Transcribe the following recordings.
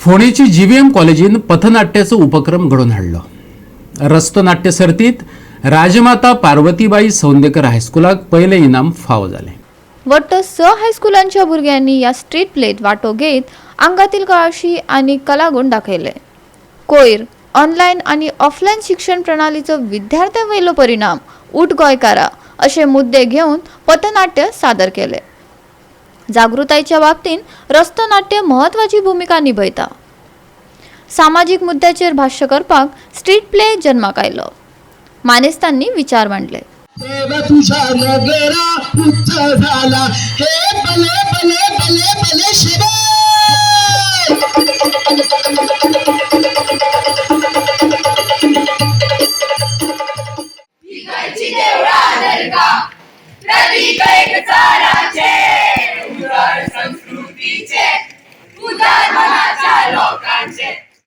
फोंडेची GVM कॉलेजीन पथनाट्याचो उपक्रम घडोवन हाडलो. रस्तो नाट्य सर्तीत राजमाता पार्वतीबाई सौंदेकर हायस्कुलाक पयलें इनाम फावो जालें. वट्ट 6 हायस्कुलांच्या भुरग्यांनी ह्या स्ट्रीट प्लेत वांटो घेत आंगातील कळाशी आनी कलागूण दाखयले. कोयर, ऑनलायन आनी ऑफलायन शिक्षण प्रणालीचो विद्यार्थ्यां वयलो परिणाम, उठ गोंयकारा अशे मुद्दे घेवन पथनाट्य सादर केले. जागृतायेच्या बाबतींत रस्तो नाट्य म्हत्वाची भुमिका निभयता. सामाजीक मुद्द्याचेर भाश्य करपाक स्ट्रीट प्ले जन्माक आयलो. मानेस्तांनी विचार मांडले. देव तुझ्या नगरा उच्च झाला, हे बले बले बले बले Shiv.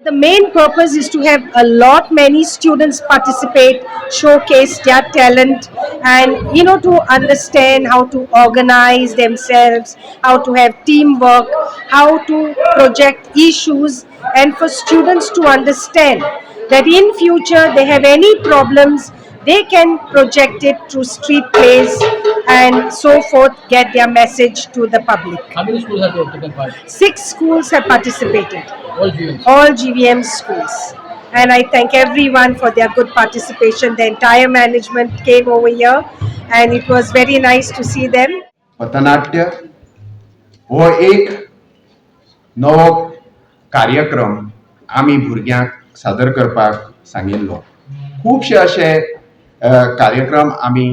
The main purpose is to have a lot many students participate, showcase their talent, and to understand how to organize themselves, how to have teamwork, how to project issues, and for students to understand that in future they have any problems, they can project it through street plays and so forth, get their message to the public. How many schools have taken part? 6 schools have participated. All GVMs. All GVM schools. And I thank everyone for their good participation. The entire management came over here and it was very nice to see them. पथनाट्य हो एक नवो कार्यक्रम आमी भुरग्यांक सादर करपाक सांगिल्लो. खुबशे अशे कार्यक्रम आमी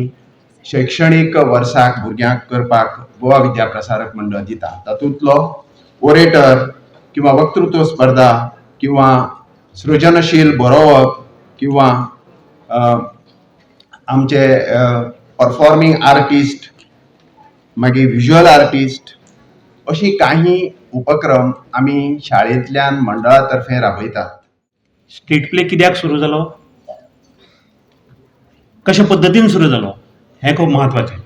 शैक्षणीक वर्साक भुरग्यांक करपाक गोवा विद्या प्रसारक मंडळ दिता. तातूंतलो ओरेटर किंवा वक्तृत्व स्पर्धा किंवा सृजनशील बरोवप किंवा आमचे परफॉर्मींग आर्टिस्ट, मागीर विज्युअल आर्टिस्ट अशी काही उपक्रम आमी शाळेंतल्यान मंडळा तर्फे राबयतात. स्ट्रीट प्ले कित्याक सुरू जालो, कशे पद्दतीन सुरू जालो हें खूब म्हत्वाचें.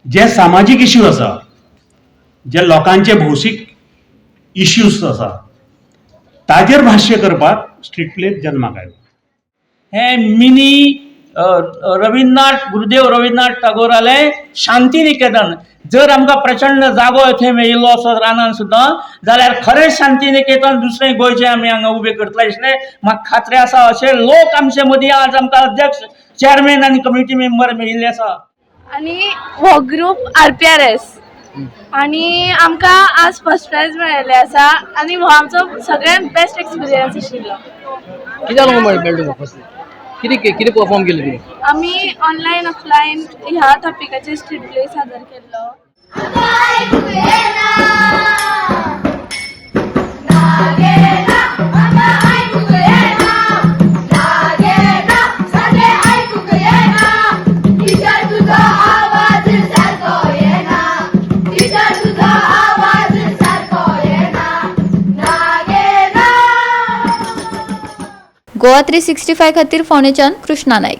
जे सामाजीक इश्यू आसा, जे लोकांचे भौशीक इश्यूज आसा, ताजेर भाश्य करपाक स्ट्रीट प्ले जन्माक आयलो. हे मिनी रवींद्रनाथ, गुरुदेव रवींद्रनाथ टागोरालें शांती निकेतन. जर आमकां प्रचंड जागो थंय मेळिल्लो आसत रानान सुद्दां जाल्यार खरेंच शांती निकेतन दुसरें गोंयचें आमी हांगा उबें करतले आशिल्लें, म्हाका खात्री आसा. अशे लोक आमचे मदीं आज आमकां अध्यक्ष, चॅरमॅन आनी कमिटी मेंबर मेळिल्ले आसा. आनी हो ग्रूप RPRS आनी आमकां आज फर्स्ट प्रायज मेळिल्लें आसा आनी हो आमचो सगळ्यांत बेस्ट एक्सपिरियन्स आशिल्लो. कित्याक लागून मेळ्ळें तुमकां फर्स्ट? कितें कितें परफॉर्म केलें तुमी? आमी ऑनलायन ऑफलायन ह्या टॉपिकाचेर स्ट्रीट प्ले सादर केल्लो. गोवा 365 खातीर फोंडेच्यान कृष्णा नाईक.